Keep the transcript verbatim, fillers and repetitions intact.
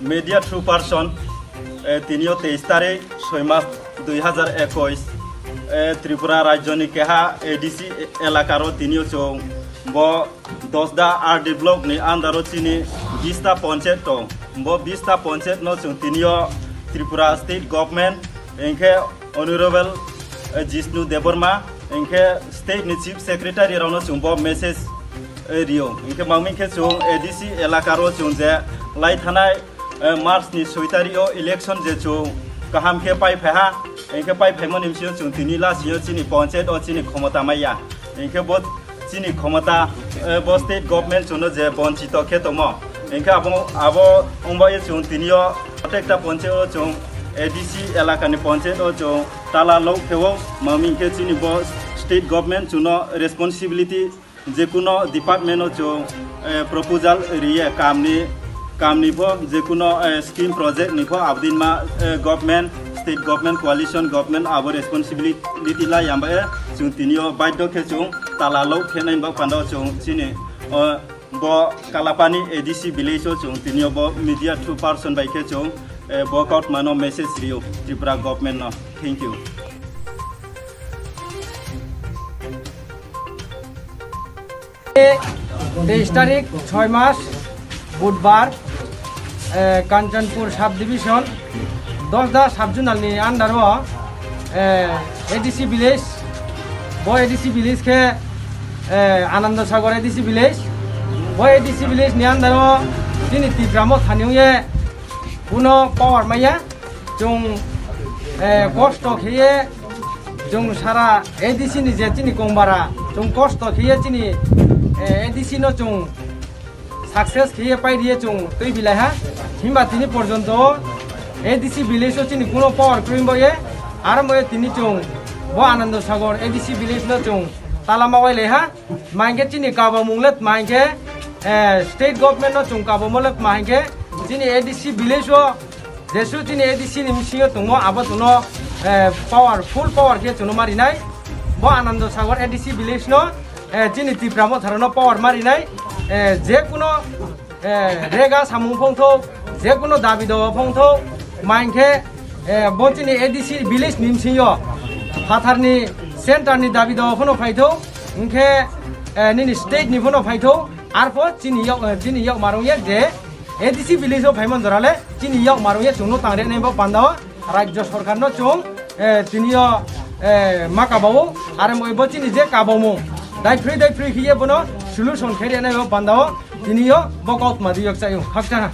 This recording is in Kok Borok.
Media through person, eh, tinio teis tarik soi mas dui hazar ekush, eh, Tripura rajyoni keha A D C elakaro tinio chwng bo Dosda R D block ni under o chini bista ponchayat tong. Bo bista ponchayat no chwng tinio Tripura state government, hinkhe Honorable, eh, Jishnu Debbarma, hinkhe state ni chief secretary rokno chwng bo message, eh, rio. Hinkhe maming khe chwng A D C elakaro chwng je lai thanai, eh, March ni soi tarik o election je chwng kaham khe pai phai ha, hinkhe pai phaimani bisingo chwng tini lasio chini ponchayat o chini khomota maya. Hinkhe bo chini khomota, eh, bo state government chwngno je bonchito khe tongmo. Hinkhe abo, abo wngbaye chwng tinio protekta ponchayat o chwng A D C elakani ponchayat o chwng tala lok khe o, maming khe chini bo state government chwngno responsibility je kuno department o chwng, eh, proposal riye kamni, kamni pho je kuno, eh, scheme project ni pho abdin ma, eh, government, state government, coalition government abo responsibility la yamba, eh, chwng tinio baidho khe chwng tala lok khe nai ba panda chwng chini, eh, bo Kalapani A D C village o chwng tinio bo media through person bai khe chwng, eh, bo kautma no message rio Tripura government no. Thank you. Teis tarik soi mas Budbar, eh, Kanchanpur subdivision, Dosda subzonal ni under o, eh, A D C village, bo A D C village khe, eh, Ananda Sagar A D C village, bo A D C village ni under o chini Tipra Motha ni wngye kuno power maya, chwng, eh, kosto kheye, chwng sara A D C ni je chini kongbara, chwng kosto kheye chini, eh, A D C no chwng success kheye pai riye chwng twi bilai ha. Himba tini porjonto A D C village o chini kuno power kwrwi bo ye, aro mo ye tini chwng bo Ananda Sagar A D C village no chwng tala ma wai lai ha. Tma hinkhe chini kabamung le tma hinkhe, eh, state government no chwng kabamo le tma hinkhe chini A D C village o jesu chini A D C ni bisingo tongmo abo chwngno, eh, power, full power khe chwngno marinai. Bo Ananda Sagar A D C village no, eh, chini Tipra Motha rokno power marinai. Eh, je kuno, eh, rega samung phongthok, je kuno dabi dawa phongthok, tma hinkhe, eh, bo chini A D C village ni bisingo phatharni center ni dabi dawa phano phaithok, hinkhe, eh, nini state ni phano phaithok, arpho chini yok, eh, chini yok marung ye je A D C village o phaimon jora le chini yok marung ye chwngno tangre nai bo panda o. Rajya sorkar no chwng, eh, tini o, eh, ma kabao, are mo bo chini je kabamo. Dai free, dai free khiye bono solution khe rwnai o panda o, tini o bo kautma di yok chayo. Khakchana.